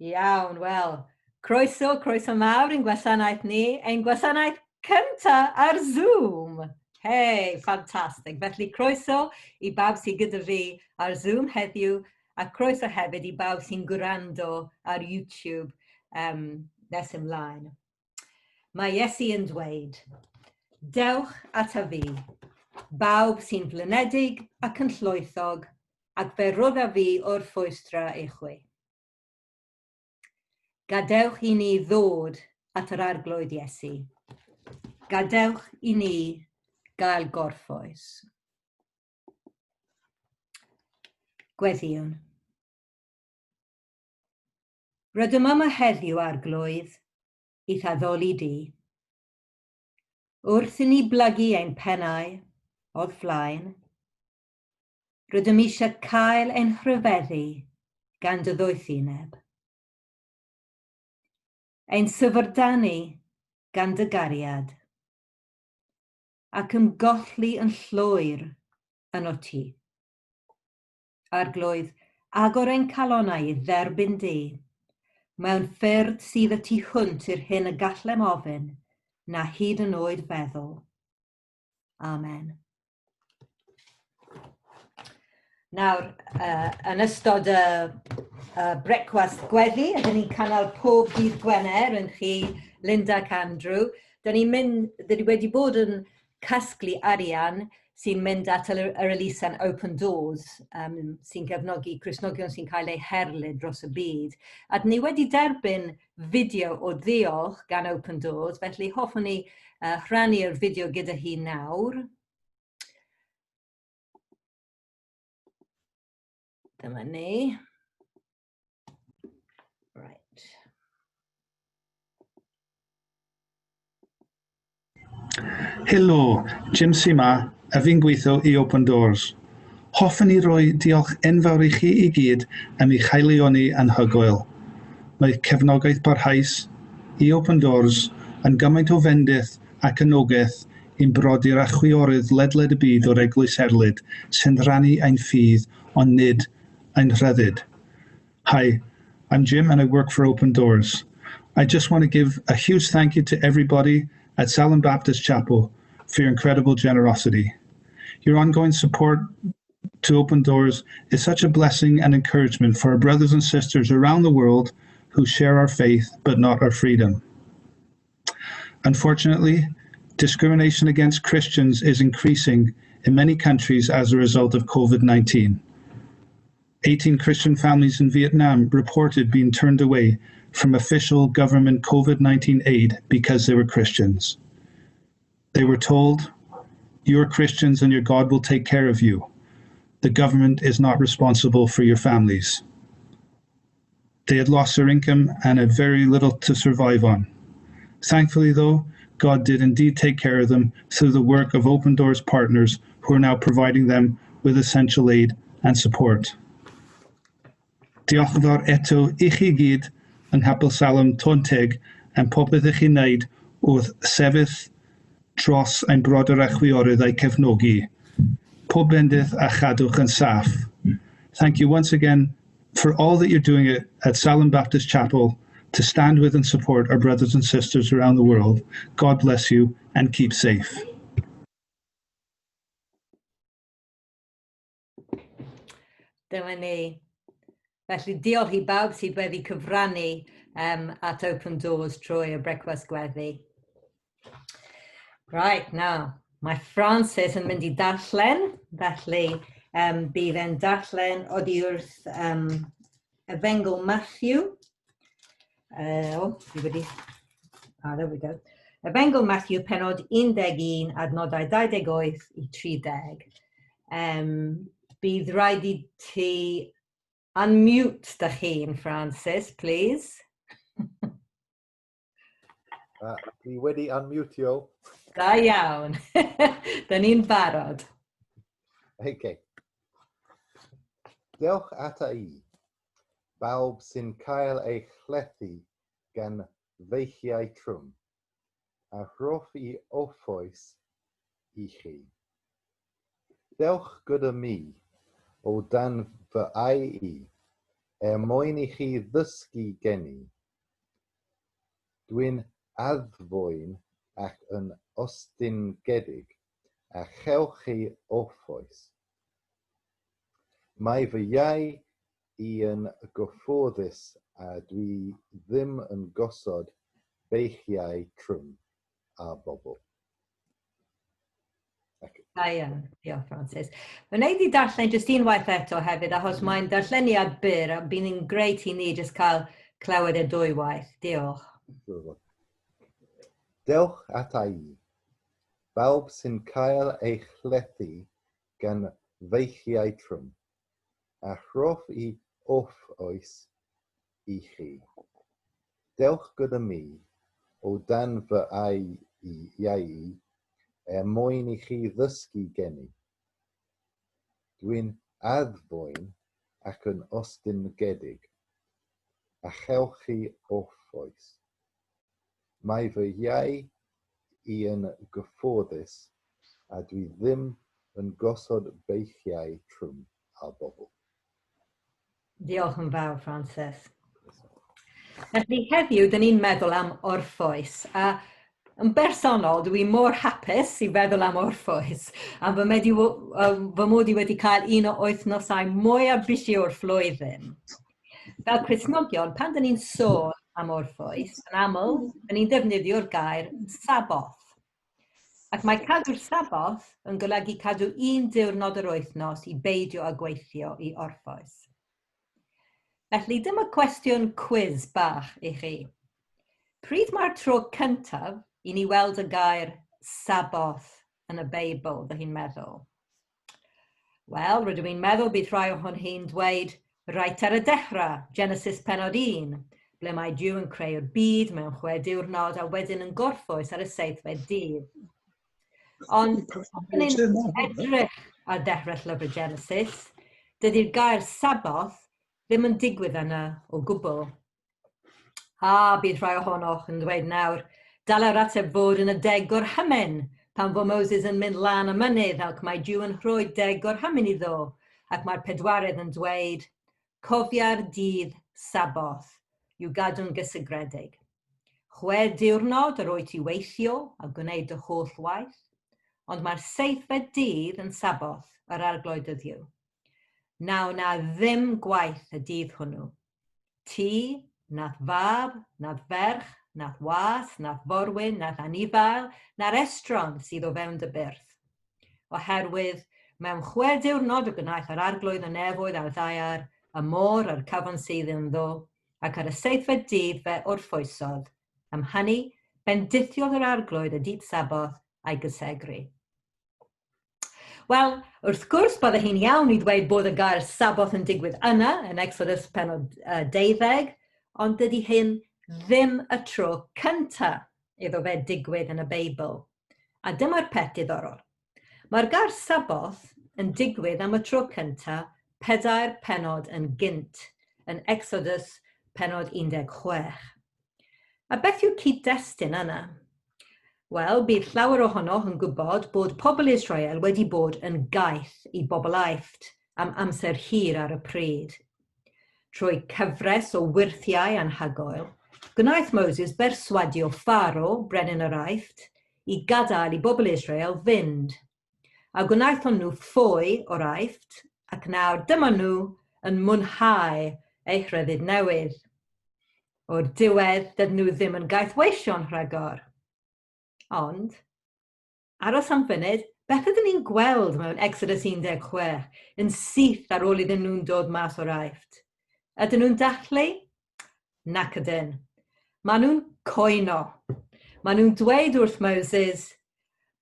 Iawn, wel, croeso, croeso mawr i'n gwasanaeth ni, ein gwasanaeth cynta ar Zoom. Hei, ffantastig. Felly croeso i bawb sydd gyda fi ar Zoom heddiw a croeso hefyd i bawb sy'n gwrando ar YouTube nes ymlaen. Mae Iesu yn dweud, Dewch ata fi, bawb sy'n flinedig ac yn llwythog, ac fe rodda fi o'r ffwystra i chwi. Gadewch i ni ddod at yr Arglwydd Iesu. Gadewch i ni gael gorffwys. Gweddïwn. Rydym yma heddiw, Arglwydd, i'th addoli di. Wrth i ni blygu ein pennau o'dd flaen, rydym eisiau cael ein rhyfeddu gan dy ddoethineb. Ein syfrdanu gan dy gariad, ac ymgolli yn llwyr yno ti. Arglwydd, agor ein calonnau i dderbyn di, mewn ffyrdd sydd y tu hwnt i'r hyn y gallem ofyn, na hyd yn oed feddwl. Amen. Nawr, yn ystod y brecwast gweddi, ydyn ni'n cynnal pob dydd Gwener yn chi, Linda ac Andrew. Dyn ni'n mynd, dyn ni wedi bod yn casglu arian sy'n mynd at yr elusen Open Doors, sy'n cefnogi Cristnogion sy'n cael eu herlid dros y byd. A dyn ni wedi derbyn fideo o ddiolch gan Open Doors, felly hoffwn ni rhannu'r fideo gyda hi nawr. Dyma ni. Right. Helo, Jim sy 'ma, a fi'n gweithio i Open Doors. Hoffwn i roi diolch enfawr i chi i gyd am eich haelioni anhygoel. Mae cefnogaeth parhaus i Open Doors yn gymaint o fendith ac anogaeth i'n brodyr a chwiorydd ledled y byd o'r Eglwys Erlid sy'n rhannu ein ffydd ond nid ein rhyddid. Hi, I'm Jim and I work for Open Doors. I just want to give a huge thank you to everybody at Salem Baptist Chapel for your incredible generosity. Your ongoing support to Open Doors is such a blessing and encouragement for our brothers and sisters around the world who share our faith but not our freedom. Unfortunately, discrimination against Christians is increasing in many countries as a result of COVID-19. 18 Christian families in Vietnam reported being turned away from official government COVID-19 aid because they were Christians. They were told, "You're Christians and your God will take care of you. The government is not responsible for your families." They had lost their income and had very little to survive on. Thankfully, though, God did indeed take care of them through the work of Open Doors partners who are now providing them with essential aid and support. Diolch yn fawr eto i chi gyd yng Nghapel Salem Tonteg am popeth ych chi'n wneud wrth sefyll dros ein brodyr a chwiorydd a'u cefnogi. Pob bendith a chadwch yn saff. Thank you once again for all that you're doing at Salem Baptist Chapel to stand with and support our brothers and sisters around the world. God bless you and keep safe. Dyma ni. Felly diolch i bawb sydd wedi cyfrannu at Open Doors trwy y Brecwast Gweddi. Right, now, mae Francis yn mynd i darllen, felly bydd e'n darllen oddi wrth Efengyl Matthew. Oh, fi wedi... Ah, there we go. Efengyl Matthew, penod 11, adnodau 28 i 30. Bydd rhaid i ti unmute dy hun, Francis, please. Dwi wedi unmutio. Da iawn. Da ni'n barod. Okay. Dewch ata i, bawb sy'n cael eich llethu gan feichiau trwm, a rhof i orffwys i chi. Dewch gyda mi o dan fy ai i. er mwyn i chi ddysgu gen i. Dwi'n addfwyn ac yn ostyngedig, a chewch chi orffwys. Mae fy iau i yn gyfforddus a dwi ddim yn gosod beichiau trwm ar bobl. Da iawn, diolch Francis. Fe wneud i darllen jyst unwaith eto hefyd, achos mae'n darlleniad byr a bydd yn greit i ni jyst cael clywed e dwywaith. Diolch. Dewch ata i, bawb sy'n cael eich llethu gan feichiau trwm, a rhof i off oes i chi. Dewch gyda mi, o dan fy iau i, er mwyn i chi ddysgu gen i. Dwi'n addfwyn ac yn ostyngedig, a chewch chi orffwys. Mae fy iau i yn gyfforddus a dwi ddim yn gosod beichiau trwm ar bobl. Diolch yn fawr, Francis. Felly heddiw, dyn ni'n meddwl am orffwys. A yn bersonol, dwi mor hapus i feddwl am orffwys. A fy, medi, fy mod i wedi cael un o wythnosau mwyaf busy o'r flwyddyn. Fel Cristnogion, pan dyn ni'n sôn am orffwys, yn aml, dyn ni'n defnyddio'r gair Saboth. Ac mae cadw'r Saboth yn golygu cadw un diwrnod yr wythnos i beidio â gweithio i orffwys. Felly dyma cwestiwn cwiz bach i chi. Pryd mae'r tro cyntaf i ni weld y gair Saboth yn y Beibl, dych chi'n meddwl? Wel, rydw i'n meddwl bydd rhai ohon hi'n dweud reit ar y dechrau, Genesis penod 1, ble mae Duw yn creu'r byd mewn chwe diwrnod a wedyn yn gorffwys ar y seithfed dydd. Ond os ni'n edrych ar dechrau llyfr Genesis, dydy'r gair Saboth ddim yn digwydd yna o gwbl. A, bydd rhai ohonoch yn dweud nawr, dylai'r ateb fod yn y deg gorchymyn, pan fo Moses yn mynd lan y mynydd ac mae Duw yn rhoi deg gorchymyn iddo, ac mae'r pedwaredd yn dweud, Cofia'r dydd Saboth, i'w gadw'n gysegredig. Chwe diwrnod yr wyt i weithio a gwneud dy holl waith, ond mae'r seithfed dydd yn Saboth yr Arglwydd dy Dduw. Na wna ddim gwaith y dydd hwnnw. Ti, na'th fab, na'th ferch, na'th was, na'th forwyn, na'th anifail, na'r estron sydd o fewn dy byrth. Oherwydd mewn chwe diwrnod y gwnaeth yr Arglwydd y nefoedd a'r ddaear, y môr a'r cyfan sydd ynddo, ac ar y seithfed dydd fe orffwysodd. Am hynny, bendithiodd yr Arglwydd y dydd Saboth a'i gysegru. Wel, wrth gwrs bydde hi'n iawn i ddweud bod y gair Saboth yn digwydd yna, yn Exodus penod 12, ond dydy hyn ddim y tro cyntaf iddo fe digwydd yn y Beibl. A dyma'r peth diddorol. Mae'r gair Saboth yn digwydd am y tro cyntaf pedair penod yn gynt, yn Exodus penod 16. A beth yw'r cyd-destun yna? Wel, bydd llawer ohonoch yn gwybod bod pobl Israel wedi bod yn gaeth i bobl Aifft am amser hir ar y pryd. Trwy cyfres o wyrthiau anhygoel, gwnaeth Moses berswadio Pharo, brenin yr Aifft, i gadael i bobl Israel fynd. A gwnaethon nhw ffoi o'r Aifft, ac nawr dyma nhw yn mwynhau eu rhyddid newydd. O'r diwedd, dydyn nhw ddim yn gaethweision rhagor. Ond, aros am funud, beth ydyn ni'n gweld mewn Exodus 16 yn syth ar ôl iddyn nhw'n dod mas o'r Aifft? Ydyn nhw'n dathlu? Nac ydyn. Maen nhw'n coeno. Maen nhw'n dweud wrth Moses,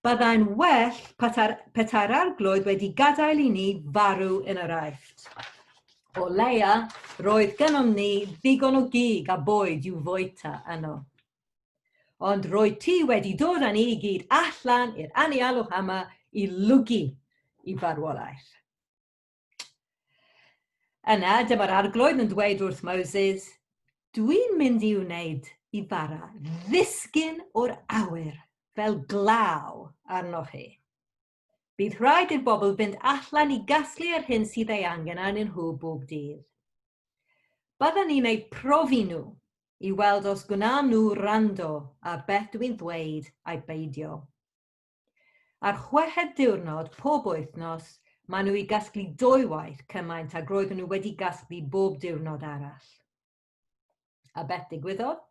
Byddai'n well petai'r, petai'r arglwydd wedi gadael i ni farw yn yr Aifft. O leia, roedd gynnom ni ddigon o gig a bwyd i'w fwyta yno. Ond roedd ti wedi dod â ni i gyd allan i'r anialwch yma i lwgu i farwolaeth. Yna, dyma'r arglwydd yn dweud wrth Moses, Dwi'n mynd i wneud i bara ddisgyn o'r awyr fel glaw arnoch chi. Bydd rhaid i'r bobl fynd allan i gasglu yr hyn sydd ei angen arnyn nhw bob dydd. Bydden ni'n eu profi nhw i weld os gwna nhw wrando ar beth dwi'n ddweud ai beidio. Ar chweched diwrnod pob wythnos, maen nhw i gasglu dwywaith cymaint ag roedden nhw wedi gasglu bob diwrnod arall. A beth digwyddodd?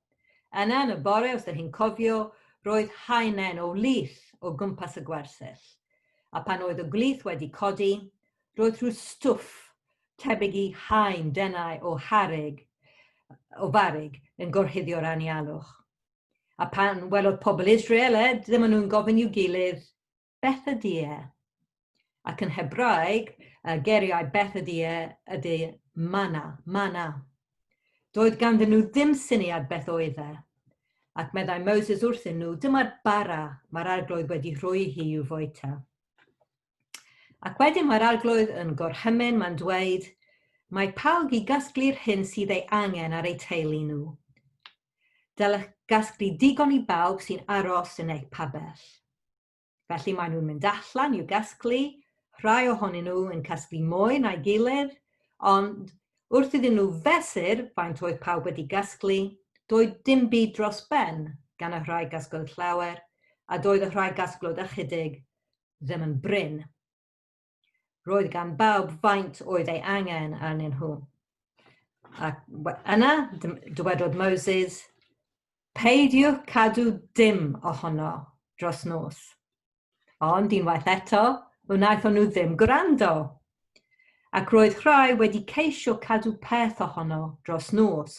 Yna yn y bore, os ydych chi'n cofio, roedd haenen o wlith o gwmpas y gwersyll. A pan oedd y gwlith wedi codi, roedd rhyw stwff tebyg i haen denau o harig, o farrig yn gorchuddio'r anialwch. A pan welodd pobl Israel e, dyma nhw'n gofyn i'w gilydd, beth ydy e? Ac yn Hebraeg, y geiriau beth ydy e ydy mana, mana. Doedd ganddyn nhw ddim syniad beth oedd e. Ac meddai Moses wrthyn nhw, dyma'r bara mae'r arglwydd wedi rhoi hi i'w fwyta. Ac wedyn mae'r arglwydd yn gorchymyn, mae'n dweud, mae pawb i gasglu'r hyn sydd ei angen ar eu teulu nhw. Dylech gasglu digon i bawb sy'n aros yn eich pabell. Felly maen nhw'n mynd allan i'w gasglu, rhai ohonyn nhw yn casglu mwy na'i gilydd, ond wrth iddyn nhw fesur faint oedd pawb wedi gasglu, doedd dim byd dros ben gan y rhai gasglodd llawer, a doedd y rhai gasglodd ychydig ddim yn brin. Roedd gan bawb faint oedd ei angen arnyn nhw. Ac yna, dywedodd Moses, peidiwch cadw dim ohono dros nos. Ond unwaith eto, wnaethon nhw ddim gwrando. Ac roedd rhai wedi ceisio cadw peth ohono dros nos.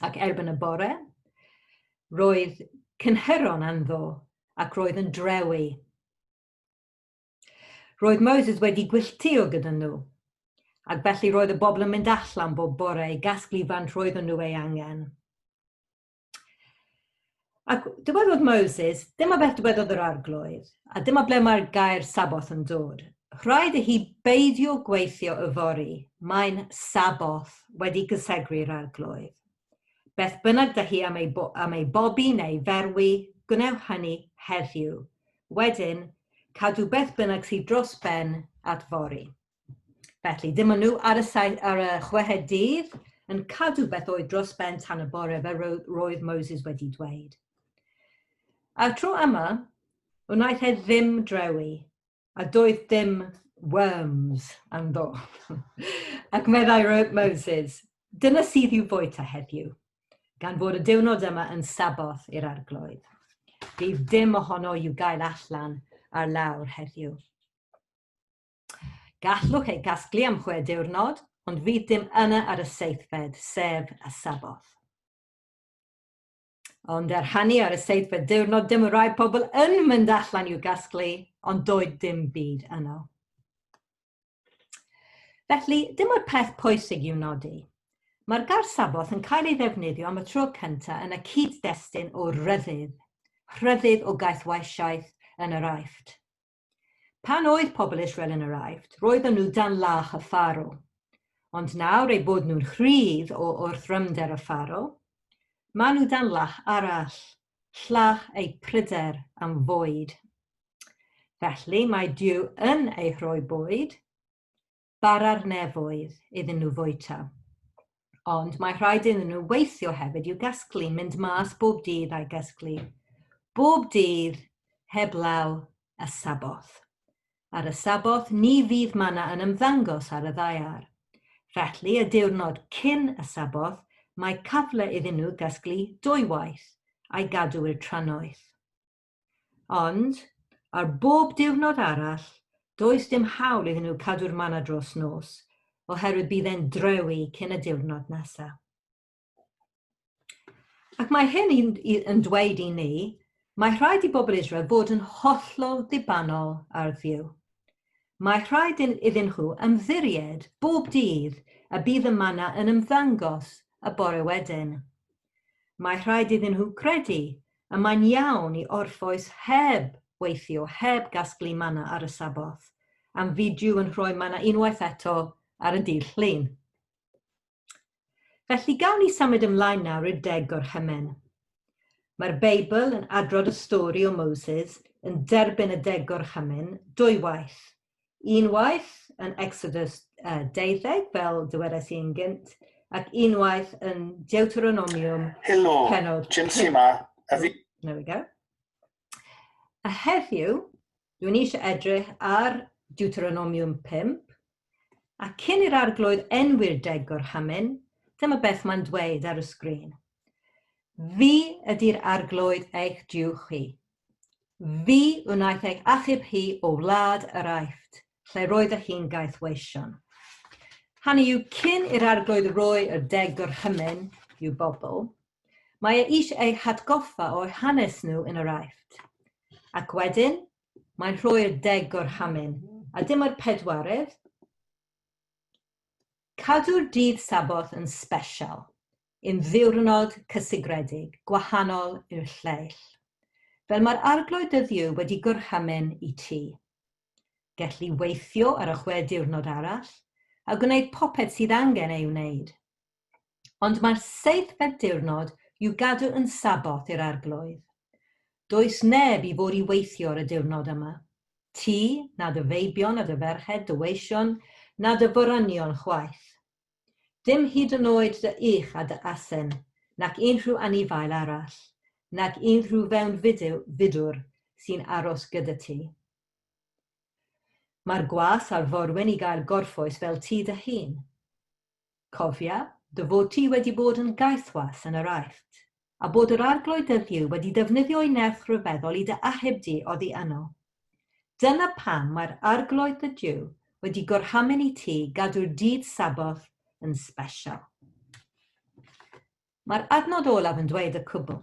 Ac erbyn y bore, roedd cynhyron anddo ac roedd yn drewi. Roedd Moses wedi gwylltio gyda nhw, ac felly roedd y bobl yn mynd allan bob bore i gasglu faint roedden nhw ei angen. Ac dywedodd Moses, dyma beth dywedodd yr arglwydd, a dyma ble mae'r gair Saboth yn dod. Rhaid i chi beidio gweithio yfory, mae'n Saboth wedi cysegru'r arglwydd. Beth bynnag da chi am ei, am ei bobi neu ferwi, gwnewch hynny heddiw. Wedyn, cadw beth bynnag sydd dros ben at fory. Felly, dyma nhw ar y, saith, ar y chweched dydd yn cadw beth oedd dros ben tan y bore fel roedd Moses wedi dweud. A'r tro yma, wnaeth e ddim drewi, a doedd dim worms anddo. Ac meddai Moses, dyna sydd i'w fwyta heddiw, gan fod y diwrnod yma yn saboth i'r arglwydd. Bydd dim ohono i'w gael allan ar lawr heddiw. Gallwch ei gasglu am chwe diwrnod, ond fydd dim yna ar y seithfed, sef y Saboth. Ond er hynny ar y seithfed diwrnod, dim rai pobl yn mynd allan i'w gasglu, ond doedd dim byd yno. Felly, dim o'r peth pwysig i'w nodi. Mae'r gair Saboth yn cael ei ddefnyddio am y tro cyntaf yn y cyd-destun o ryddid, rhyddid o gaethwaisiaeth yn yr Aifft. Pan oedd pobl Israel yn yr Aifft, roedden nhw dan lach y Pharo. Ond nawr eu bod nhw'n rhydd o wrthrymder y Pharo, maen nhw dan lach arall, llach eu pryder am fwyd. Felly mae Duw yn eu rhoi bwyd, bara'r nefoedd iddyn nhw fwyta. Ond mae rhaid iddyn nhw weithio hefyd i'w gasglu, mynd mas bob dydd a'i gasglu. Bob dydd heblaw y Saboth. Ar y Saboth ni fydd mana yn ymddangos ar y ddaear. Felly, y diwrnod cyn y Saboth, mae cyfle iddyn nhw gasglu dwywaith a'i gadw i'r trannoeth. Ond, ar bob diwrnod arall, does dim hawl iddyn nhw cadw'r mana dros nos, oherwydd bydd e'n drewi cyn y diwrnod nesaf. Ac mae hyn yn dweud i ni, mae rhaid i bobl Israel fod yn hollol ddibynnol ar Dduw. Mae rhaid iddyn nhw ymddiried bob dydd y bydd y mana yn ymddangos y bore wedyn. Mae rhaid iddyn nhw credu y mae'n iawn i orffwys heb weithio, heb gasglu mana ar y Saboth, am fyd Duw yn rhoi mana unwaith eto ar y dydd Llun. Felly gawn ni symud ymlaen nawr i'r deg gorchymyn. Mae'r Beibl yn adrodd y stori o Moses yn derbyn y deg gorchymyn dwywaith. Unwaith yn Exodus 12, fel dywedais i yn gynt, ac unwaith yn Deuteronomium Helo, penod Jim sy 'ma, a fi... There we go. A heddiw, dwi'n eisiau edrych ar Deuteronomium 5, a cyn i'r arglwydd enwi'r deg gorchymyn, dyma beth mae'n dweud ar y sgrin. Fi ydy'r arglwydd eich Duw chi. Fi wnaeth eich achub hi o wlad yr Aifft, lle roeddech chi'n gaethweision. Hynny yw, cyn i'r arglwydd roi yr deg gorchymyn i'w bobl, mae e eisiau eu hatgoffa o'u hanes nhw yn yr Aifft. Ac wedyn, mae'n rhoi'r deg gorchymyn, a dyma'r pedwaredd, Cadw'r dydd Saboth yn sbesial, yn ddiwrnod cysegredig, gwahanol i'r lleill. Fel mae'r Arglwydd dy Dduw wedi gorchymyn i ti. Gelli weithio ar y chwe diwrnod arall, a gwneud popeth sydd angen ei wneud. Ond mae'r seithfed diwrnod i'w gadw yn Saboth i'r Arglwydd. Does neb i fod i weithio ar y diwrnod yma. Ti, na dy feibion a dy ferched, dy weision, na dy forynion chwaith. Dim hyd yn oed dy ych a dy asen, nac unrhyw anifail arall, nac unrhyw fewnfudwr sy'n aros gyda ti. Mae'r gwas a'r forwyn i gael gorffwys fel ti dy hun. Cofia, dy fod ti wedi bod yn gaethwas yn yr Aifft, a bod yr Arglwydd dy Dduw wedi defnyddio'i nerth rhyfeddol i dy achub di oddi yno. Dyna pam mae'r Arglwydd dy Duw wedi gorchymyn i ti gadw'r dydd Saboth yn sbesial. Mae'r adnod olaf yn dweud y cwbl.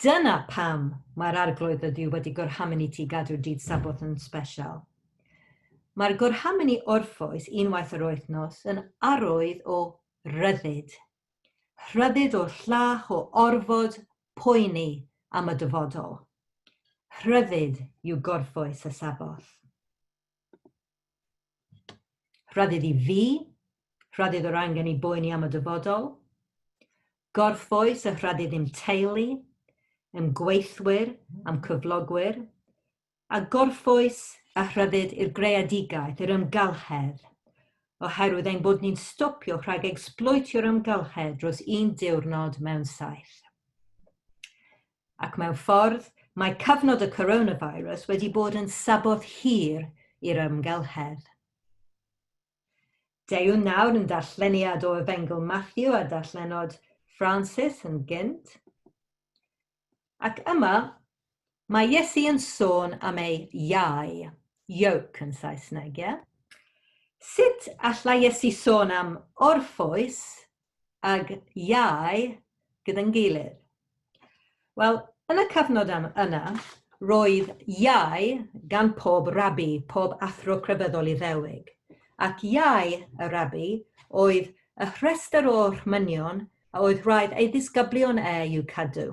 Dyna pam mae'r Arglwydd dy Dduw wedi gorchymyn i ti gadw'r dydd Saboth yn sbesial. Mae'r gorchymyn i orffwys unwaith yr wythnos yn arwydd o ryddid. Rhyddid o'r llach o orfod poeni am y dyfodol. Rhyddid yw gorffwys y Saboth. Rhyddid i fi, rhyddid o'r angen i boeni am y dyfodol, gorffwys a rhyddid i'm teulu, i'm gweithwyr, a'm cyflogwyr, a gorffwys a rhyddid i'r greadigaeth, i'r amgylchedd, oherwydd ein bod ni'n stopio rhag egsbloetio'r amgylchedd dros un diwrnod mewn saith. Ac mewn ffordd, mae cyfnod y coronavirus wedi bod yn saboth hir i'r amgylchedd. Deuwn nawr yn darlleniad o Efengyl Matthew a darllenod Francis yn gynt. Ac yma, mae Iesu yn sôn am ei iau, yoke yn Saesneg, ie? Sut allai Iesu sôn am orffwys ag iau gyda'n gilydd? Wel, yn y cyfnod am yna, roedd iau gan pob rabi, pob athro crefyddol Iddewig, ac iau y rabi oedd y rhestr o orchmynion a oedd rhaid ei ddisgyblion e i'w cadw.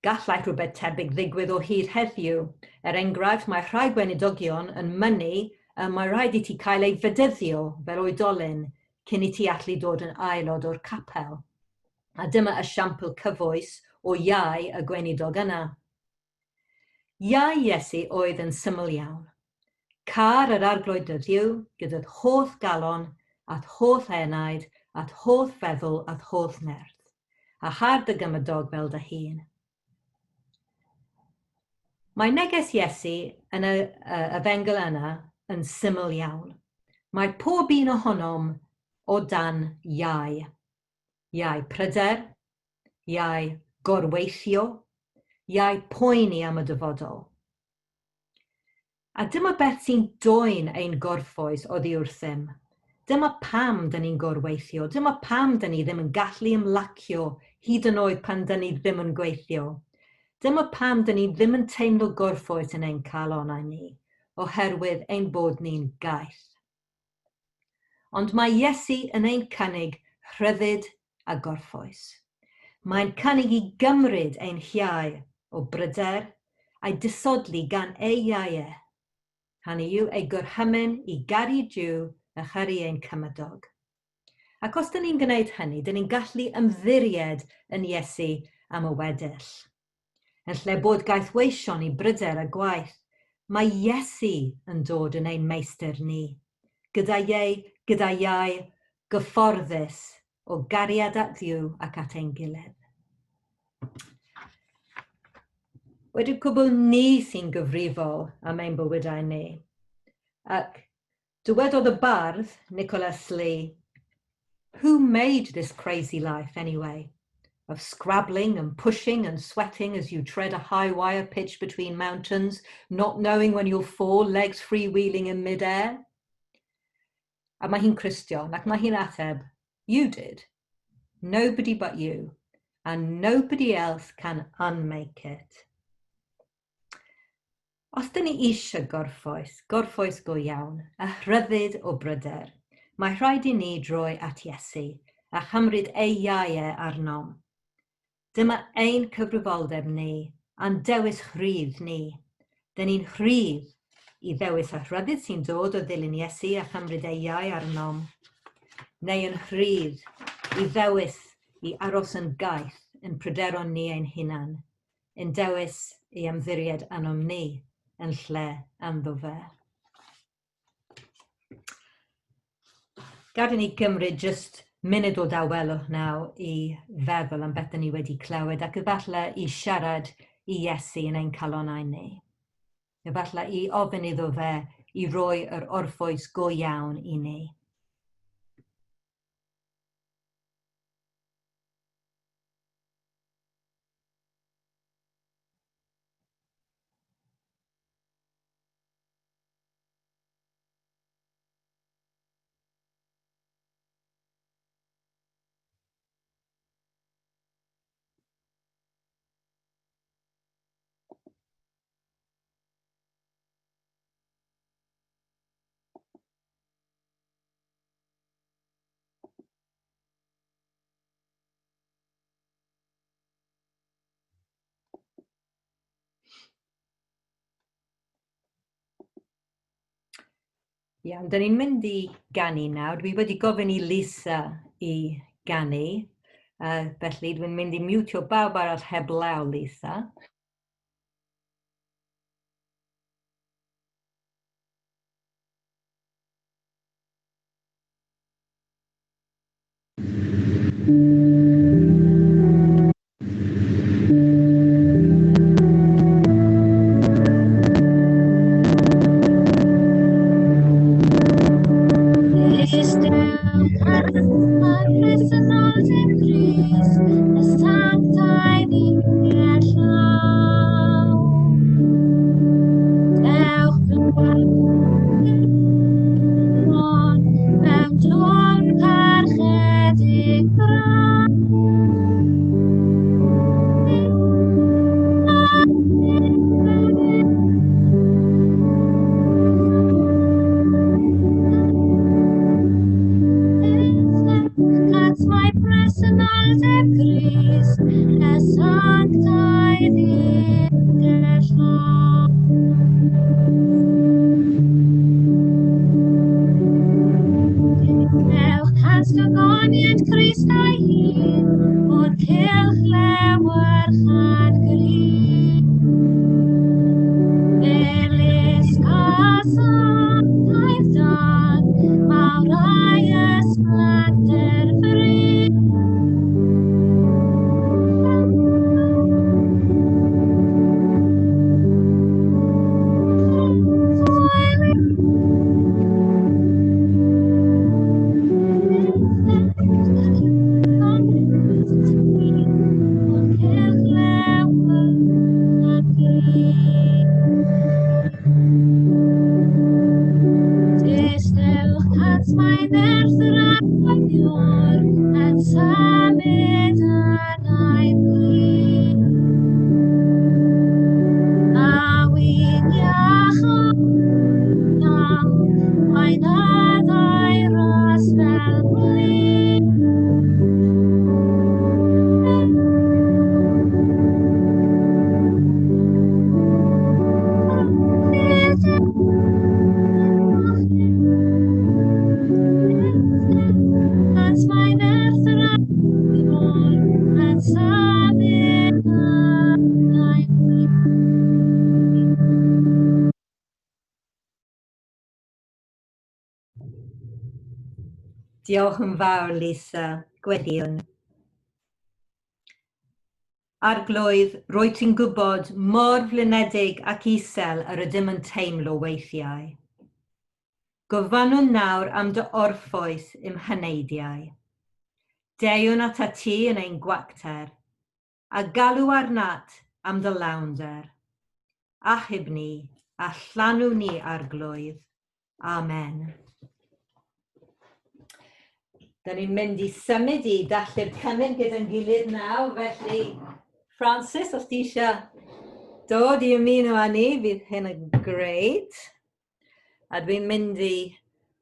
Gallai rhywbeth tebyg ddigwydd o hyd heddiw. Er enghraifft, mae rhai gweinidogion yn mynnu y mae rhaid i ti cael ei fedyddio fel oedolyn cyn i ti allu dod yn aelod o'r capel. A dyma esiampl cyfoes o iau y gweinidog yna. Iau Iesu oedd yn syml iawn. Car yr Arglwydd dy Dduw gyda't holl galon, a'th holl enaid, a'th holl feddwl, a'th holl nerth, a char dy gymydog fel dy hun. Mae neges Iesu yn y Efengyl yna yn syml iawn. Mae pob un ohonom o dan iau. Iau pryder, iau gorweithio, iau poeni am y dyfodol. A dyma beth sy'n dwyn ein gorffwys oddi wrthym. Dyma pam dyn ni'n gorweithio, dyma pam dyn ni ddim yn gallu ymlacio hyd yn oed pan dyn ni ddim yn gweithio. Dyma pam dyn ni ddim yn teimlo gorffwys yn ein calonnau ni, oherwydd ein bod ni'n gaeth. Ond mae Iesu yn ein cynnig rhyddid a gorffwys. Mae'n cynnig i gymryd ein hiau o bryder a'i disodli gan ei iau e, hynny yw ei gorchymyn i garu Duw a charu ein cymydog. Ac os dyn ni'n gwneud hynny, dyn ni'n gallu ymddiried yn Iesu am y weddill. Yn lle bod gaethweision i bryder a gwaith, mae Iesu yn dod yn ein meistr ni, gyda iau, gyda iau gyfforddus o gariad at Dduw ac at ein gilydd. Wedi cwbl ni sy'n gyfrifol am ein bywydau ni. Ac dywedodd y bardd, Nicholas Lee, "Who made this crazy life anyway? Of scrabbling and pushing and sweating as you tread a high wire pitch between mountains, not knowing when you'll fall, legs freewheeling in mid-air?" A mae hi'n Cristion, ac mae hi'n ateb, "You did. Nobody but you. And nobody else can unmake it." Os dyn ni eisiau gorffwys, gorffwys go iawn, a rhyddid o bryder, mae rhaid i ni droi at Iesu a chymryd ei iau arnom. Dyma ein cyfrifoldeb ni, a'n dewis rhydd ni. Dyn ni'n rhydd i ddewis a rhyddid sy'n dod o ddilyn Iesu a chymryd ei iau arnom, neu yn rhydd i ddewis i aros yn gaeth yn pryderon ni ein hunan, yn dewis i ymddiried anom ni yn lle anddo fe. Gad i ni gymryd jyst munud o dawelwch nawr i feddwl am beth ni wedi clywed ac efallai i siarad i Iesu yn ein calonau ni. Efallai i ofyn iddo fe i roi yr orffwys go iawn i ni. Iawn, dyn ni'n mynd i ganu nawr. Dwi wedi gofyn i Lisa i ganu, felly dwi'n mynd i mutio bawb arall heblaw Lisa. Diolch yn fawr, Lisa. Gweddïwn. Arglwydd, rwyt ti'n gwybod mor flinedig ac isel yr ydym yn teimlo weithiau. Gofynnwn nawr am dy orffwys i'm heneidiau. Deuwn atat ti yn ein gwacter, a galw arnat am dy lawnder. Achub ni, a llanw ni, Arglwydd. Amen. Da ni'n mynd i symud i dathlu'r cymun gyda'n gilydd nawr, felly Francis, os ti eisiau dod i ymuno â ni, fydd hyn yn greit. A dwi'n mynd i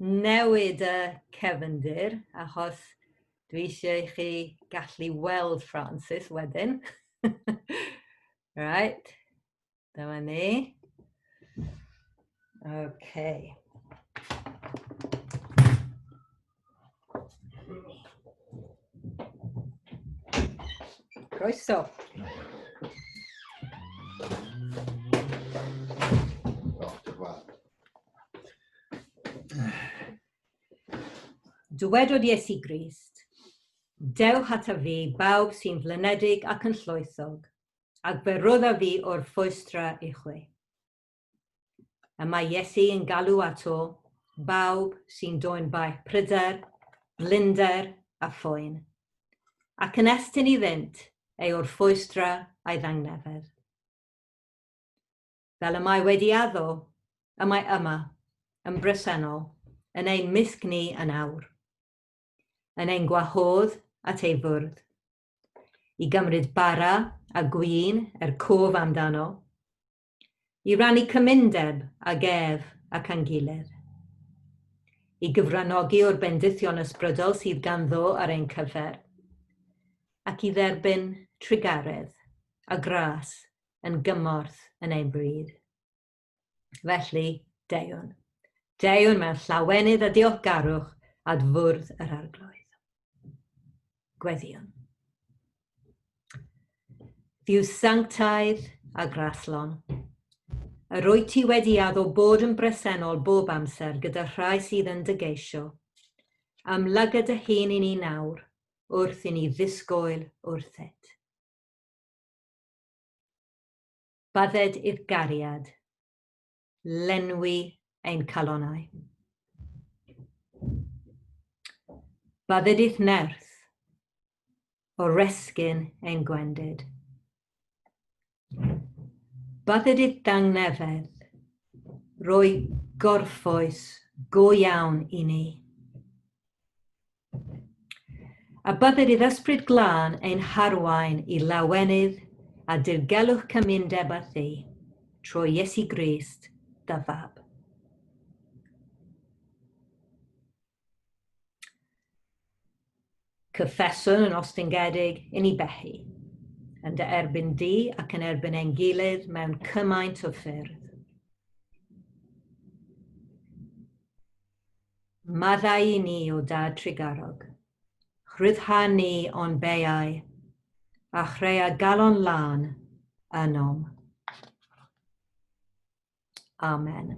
newid y cefndir, achos dwi eisiau i chi gallu weld Francis wedyn. Right, dyma ni. Okay. Croeso. Dywedodd Iesu Grist, Dewch ataf fi, bawb sy'n flinedig ac yn llwythog, ac fe roddaf fi o'r ffwystra i chwi. Y mae Iesu yn galw ato bawb sy'n dwyn baich pryder, blinder a phoen, ac yn estyn iddynt ei orffwystra a'i ddangnefedd. Fel y mae wedi addo, y mae yma, yn bresennol, yn ein mysg ni yn awr, yn ein gwahodd at ei fwrdd, i gymryd bara a gwin er cof amdano, i rannu cymundeb ag ef ac â'n gilydd, i gyfranogi o'r bendithion ysbrydol sydd ganddo ar ein cyfer, ac i dderbyn trugaredd a gras yn gymorth yn ein bryd. Felly, deuwn. Deuwn mewn llawenydd a diolchgarwch at fwrdd yr Arglwydd. Gweddïwn. Dduw sanctaidd a graslon, yr wyt ti wedi addo bod yn bresennol bob amser gyda rhai sydd yn dy geisio, amlyga dy hun i ni nawr wrth i ni ddisgwyl wrthyt. Bydded i'r gariad lenwi ein calonnau. Bydded i'th nerth oresgyn ein gwendid. Bydded i'th dangnefedd roi gorffwys go iawn i ni. A bydded i'r Ysbryd Glân ein harwain i lawenydd a dirgelwch cymundeb â thi, trwy Iesu Grist, dy Fab. Cyffeswn yn ostyngedig i ni bechu, yn dy erbyn di ac yn erbyn ein gilydd mewn cymaint o ffyrdd. Maddau i ni, o Dad trugarog. Rhyddha ni o'n beiau, a chrea galon lân ynom. Amen.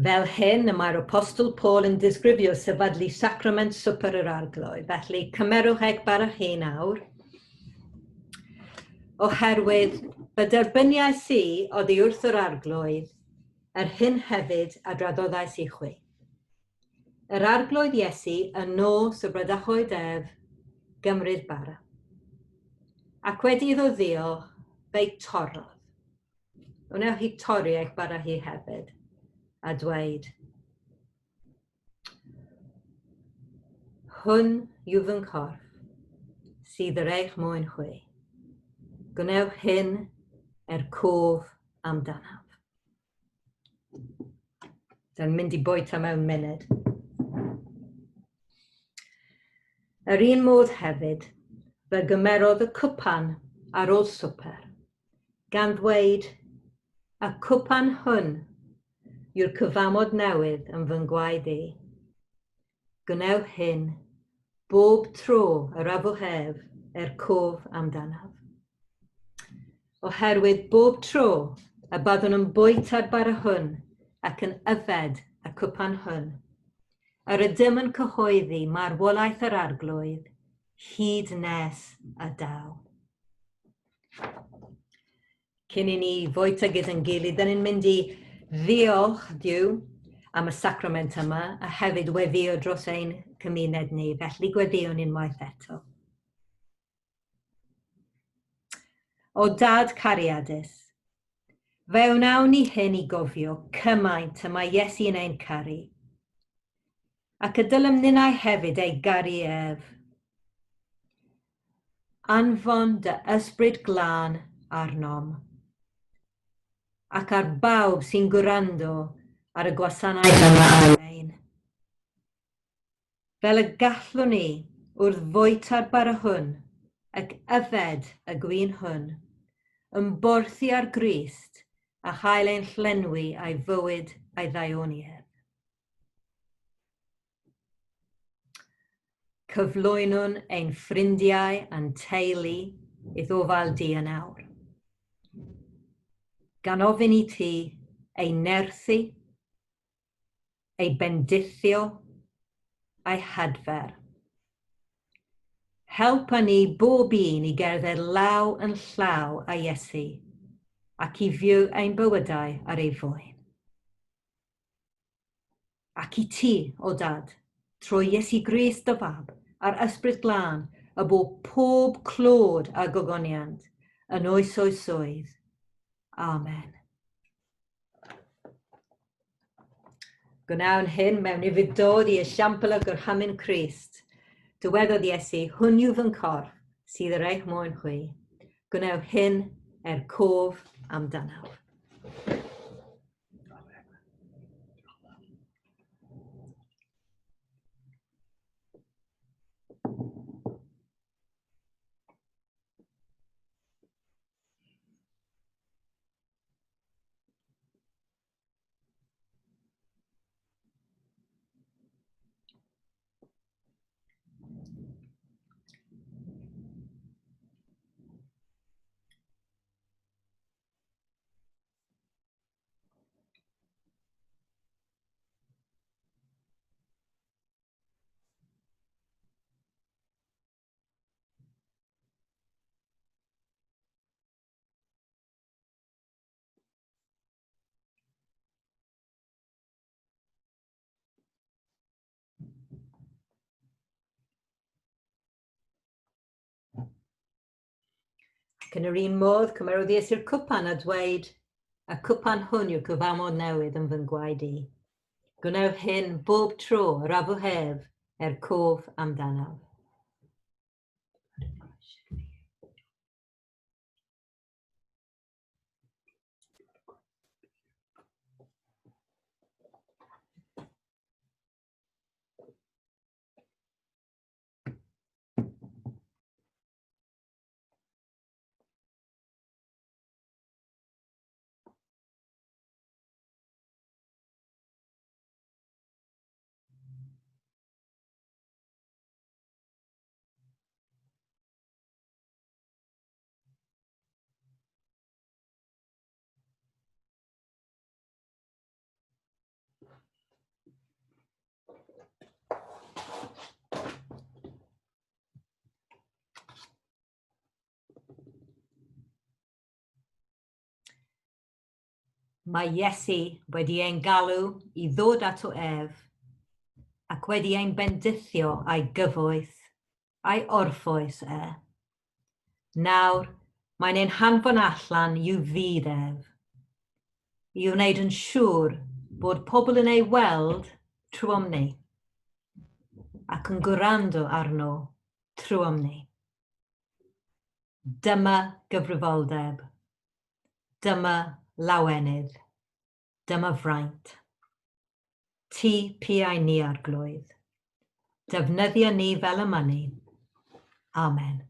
Fel hyn y mae'r Apostol Paul yn disgrifio sefydlu sacrament swper yr Arglwydd. Felly, cymerwch eich bara chi nawr. Oherwydd y derbyniais i oddi wrth yr Arglwydd, yr hyn hefyd a draddodais i chwi. Yr Arglwydd Iesu, y nos y bradychwyd ef, gymryd bara. Ac wedi iddo ddiolch, fe'i torrodd. Wnewch chi torri eich bara hi hefyd, a dweud, Hwn yw fy nghorff, sydd ar eich mwyn chwi. Gwnewch hyn er cof amdanaf. Da'n mynd i bwyta mewn munud. Yr un modd hefyd, fe gymerodd y cwpan ar ôl swper, gan ddweud, Y cwpan hwn yw'r cyfamod newydd yn fy ngwaed i. Gwnewch hyn bob tro yr afwch ef er cof amdanaf. Oherwydd bob tro y byddwn yn bwyta'r bara hwn ac yn yfed y cwpan hwn, yr ydym yn cyhoeddi marwolaeth yr Arglwydd hyd nes y daw. Cyn i ni fwyta gyda'n gilydd, dyn ni'n mynd i ddiolch Duw am y sacrament yma a hefyd weddio dros ein cymuned ni. Felly gweddiwn unwaith eto. O Dad cariadus, fe wnawn ni hyn i gofio cymaint y mae Iesu yn ein caru, ac y dylem ninnau hefyd ei garu ef. Anfon dy ysbryd glân arnom, ac ar bawb sy'n gwrando ar y gwasanaeth yma ar-lein. Fel y gallwn ni, wrth fwyta'r bara hwn ac yfed y gwin hwn, ymborthi ar Grist a chael ein llenwi â'i fywyd a'i ddaioni ef. Cyflwynwn ein ffrindiau a'n teulu i'th ofal di yn awr. Gan ofyn i ti ei nerthu ei bendithio a'i hadfer. Helpa ni bob un i gerdded law yn llaw â Iesu ac i fyw ein bywydau ar ei fwyn. Ac i ti, o Dad, trwy Iesu Grist dy Fab, a'r Ysbryd Glân, y bo pob clod a gogoniant yn oes oesoedd. Amen. Gwnawn hyn mewn ufudd-dod i esiampl o gorchymyn Crist. Dywedodd Iesu, Hwn yw fy nghorff, sydd ar eich mwyn chwi. Gwnewch hyn er cof amdanaf. Ac yn yr un modd, cymerodd Iesu'r cwpan a dweud, Y cwpan hwn yw'r cyfamod newydd yn fy ngwaed i. Gwnewch hyn bob tro yr afwch ef er cof amdanaf. Mae Iesu wedi ein galw i ddod ato ef ac wedi ein bendithio a'i gyfoeth a'i orffwys e. Nawr, mae'n ein hanfon allan i'w fyd ef, i wneud yn siŵr bod pobl yn ei weld trwom ni, ac yn gwrando arno trwom ni. Dyma gyfrifoldeb. Dyma lawenydd. Dyma fraint. Ti piau ni, Arglwydd. Defnyddia ni fel y mynni. Amen.